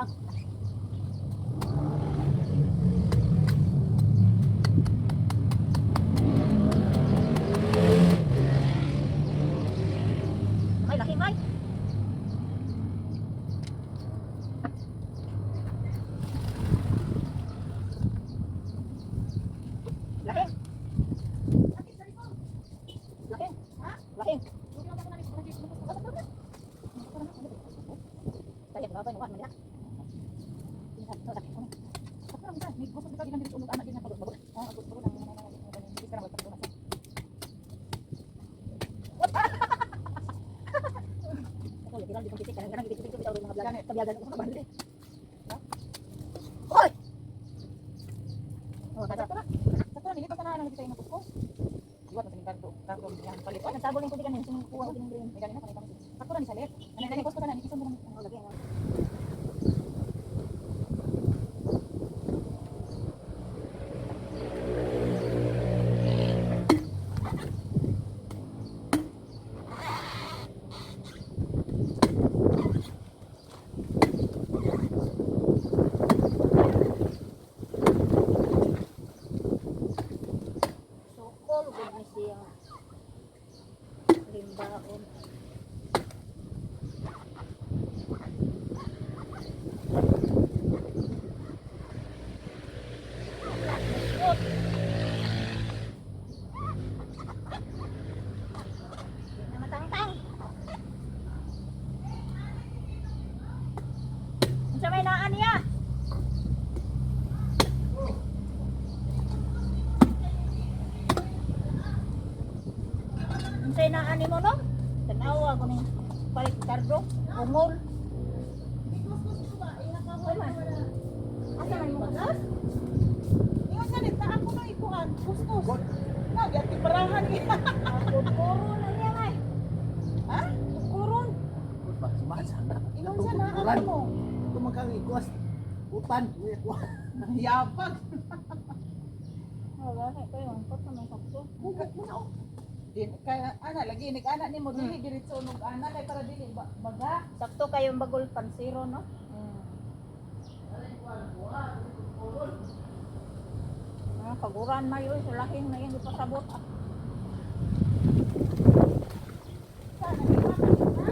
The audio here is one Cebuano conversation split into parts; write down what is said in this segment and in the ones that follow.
Tang. May laki, may. Laki. Laki. Laki. Hoy! Oh, sakto na. Sakto na, nilipas na na kita yung kuskus. Iwat na sa karto, karto yang palit. Oh, nagsabol yung tubig kanin, sumukuha ko ng green. May ganina pa kami. Sakto na ni salit. Ano gani kuskus na ni ison mo. Oh, lagi. Sukol, gud ni siya. Limbaon. Di na matangtang. Unsa may naa niya? Unsay naa nimo no? Tanawa ko ning palit kardo, ungol. Asa man mo gas? Ingon sa nit, ako na ikuan, kuskus. Na, gyati parahan niya. Kukuron na niya may. Ha? Kukuron. Ingon sa na ako mo. Tumakang ikuas. Utan. Yabag. Oh, gani kayo ang pot naman sakto. Bugak mo na oh. Din kaya ana lagi nig ana nimo dili diretso nog ana kay para dili baga. Sakto kayong bagol pansiro no? Ah, paguran mayo sa lahing na yung ipasabot. Ah. Sana di ba? Ha?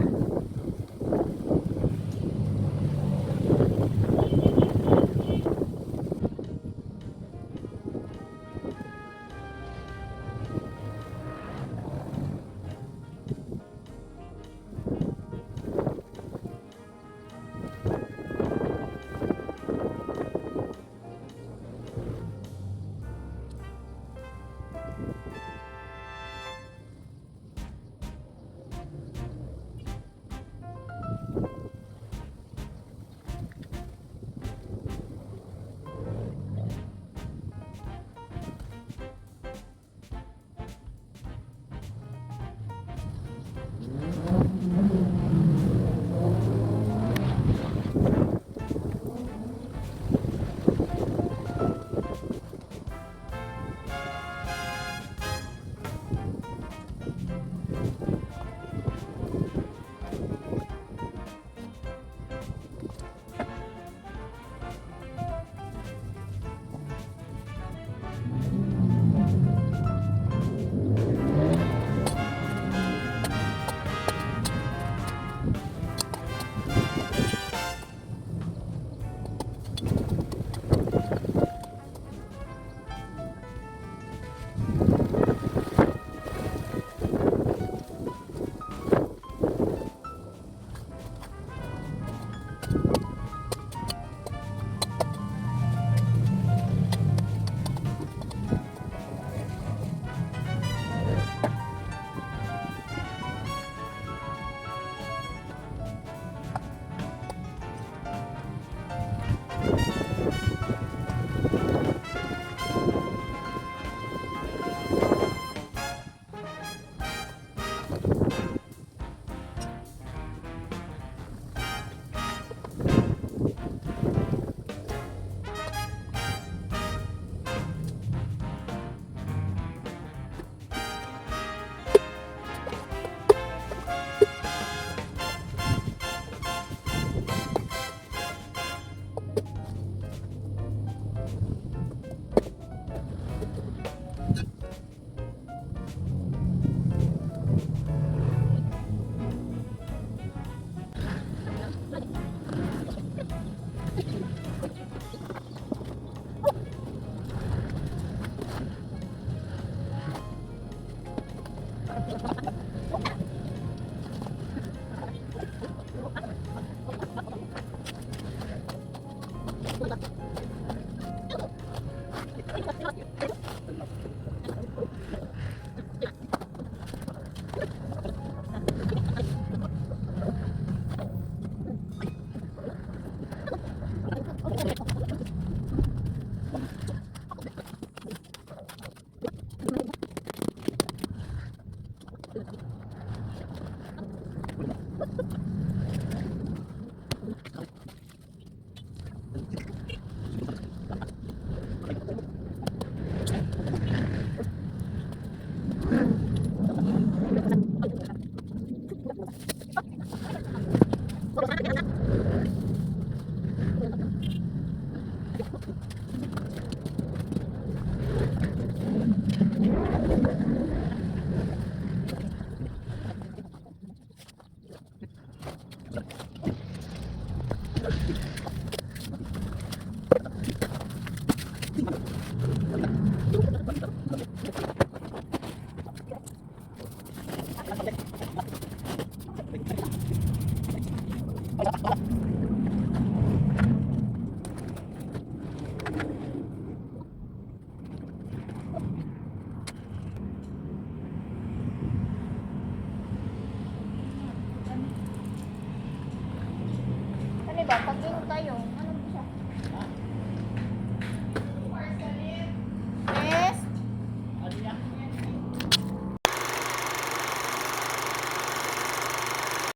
Lagi.